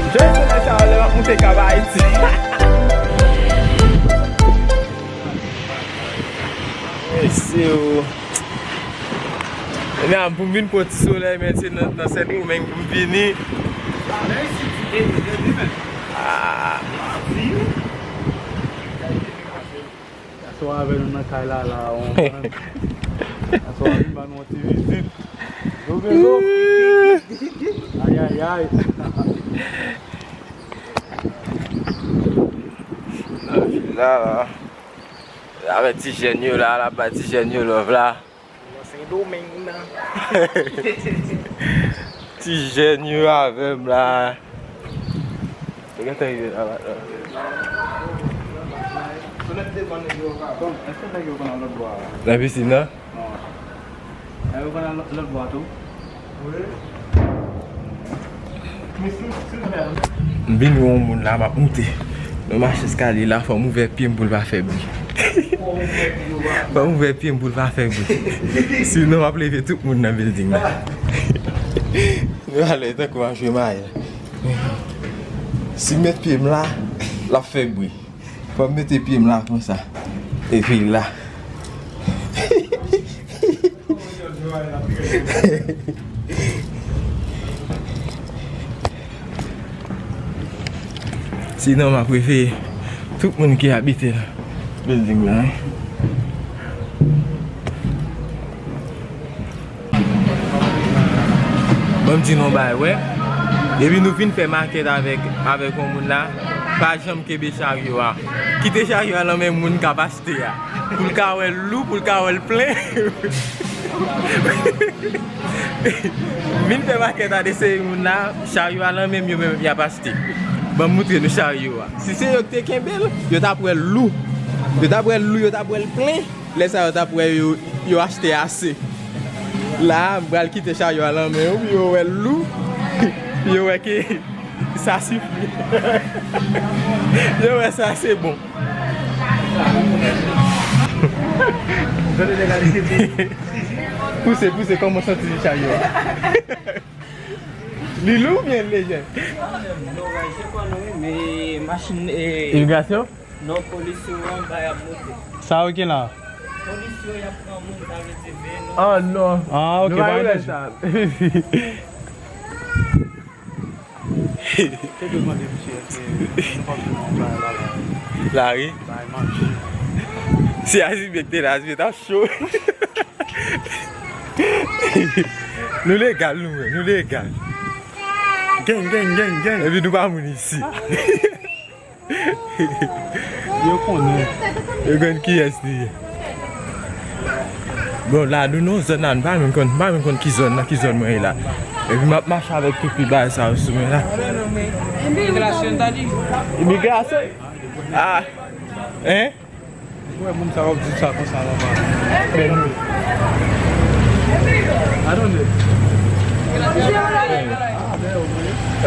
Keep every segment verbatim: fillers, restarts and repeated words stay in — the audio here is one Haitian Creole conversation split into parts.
Jodi sou nan chalè, m ap moute Kap Ayiti. Mesye o. Nan, pou m vin pran ti solèy, men se nan, nan Sendomeng pou m vini. Ah. Aswè avè nou nan kay la, la, on. Aswè vin ban nou yon ti vizit. Yo, Belo. Ay, ay, ay. Nan vil la, la. Avèk ti jèn yo la, la bay ti jèn yo love la. Nan Sendomeng nan. Ti jèn yo avè m la. Yo gentan rive la, la. Nan pisin nan? Nan lòt bò a tou. M vin wè yon moun la, m ap moute. Mwen mache eskalye la, fò m ouvè pye m pou l pa fè bri. Fò m ouvè pye m pou l pa fè bri. Sinon, m ap leve tout moun nan bilding nan. Nou alèz tankou m ap jwe mayè. Si m met pye m la, l ap fè bri. Fò m mete pye m la konsa. Epi la. Sinon, m ap reveye tout moun ki abite nan bilding la, wi. Ban m di nou yon bagay, wè. Depi nou fin fè makèt avèk, avèk yon moun la, pa janm kenbe charyo a. Kite charyo a nan men moun k ap achte a. Pou l ka wè l lou, pou l ka wè l plen. Vin fè makèt a de seri moun la, charyo a nan men m, yo menm y ap achte. Ban m moutre nou charyo a. Si se yo ki te kenbe l, yo t ap wè l lou. Yo t ap wè l lou, yo t ap wè l plen. Lè sa yo t ap wè yo, yo achte ase. La, m pral kite charyo a nan men yo, pou yo wè l lou. Pou yo wè ke sa sifi. Yo wè sa se bon. Pouse, pouse, kòman w santi charyo a? Li lou oubyen lejè? Non, non, non, se pa nou, men machin, eh, imigrasyon? Non, polis yo anba y ap monte. Sa yo gen la? Polis yo, y ap pran moun, sa vle di veye nou. Oh non. Ah, ok, nou pa pa gen lè sa. Te dwe mande misye èske nou p ap jwenn yon bagay la, la. Lari? Bay manje. Si Azimè te la, Azimè t ap cho. Nou legal, nou, nou legal. Gang, gang, gang, gang. Epi nou pa moun isi. Yo konnen. Yo konn kiyès li ye. Bon, la, nou nan zòn la, nou pa menm konn, nou pa menm konn ki zòn nan, ki zòn mwen ye la. Epi m ap mache avèk tout pi bagay sa yo sou mwen la. Imigrasyon, ta di. Imigrasyon? Ah. Hein? Ou wè moun sa yo ap di sa konsa la, pa. Atann.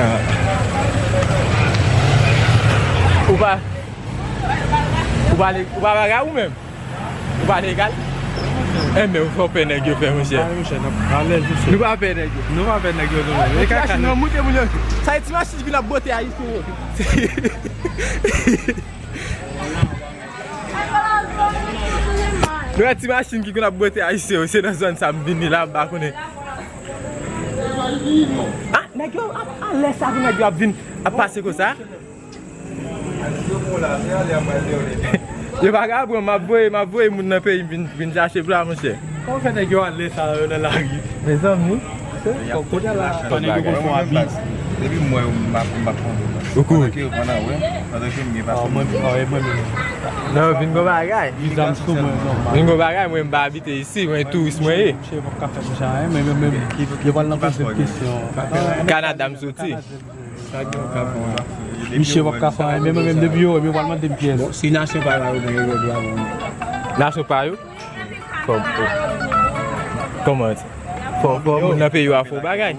Ah. Ou pa, ou pa le-, ou pa bagay ou menm? Ou pa legal? Enben, ou fè w pè nèg yo fè, monchè. Nou pa pè nèg yo. Nou pa pè nèg yo, nou menm. E kaka nou moute moun yo. Sa e ti machin ki vin ap bote ayisyen yo. Nou wè ti machin ki konn ap bote ayisyen yo, se nan zòn sa m vini la, m pa konnen. Ah, nèg yo ap alèz sa pou nèg yo ap vin ap pase konsa. Yo pa ka pran, m ap voye, m ap voye moun nan peyi m vin, vin chache pla, monchè. Kòman fè nèg yo alèz sa yo nan lari? Mezanmi. Kote la? Pandan yo konn fè abit. Depi m wè yo, m pa, m pa konn. Ou kouri? Pandan ke yo pandan wè, pandan ke m gen paspò. Non, vin gon bagay. Viza m sou mwen, non. Vin gon bagay, mwen m pa abite isi, mwen touris mwen ye. Misye p ap ka fè misye anyen, men menm, menm, yo pral nan poze m kesyon. Kanada m soti. Misye p ap ka fè anyen, men mwen menm depi yo wè m, yo pral mande m kiyès. Bon, si nasyon pa la, yo gen yo dwa bon. Nasyon pa yo? Kòm-, kòman? Fò, fò moun nan peyi yo a fè yon bagay.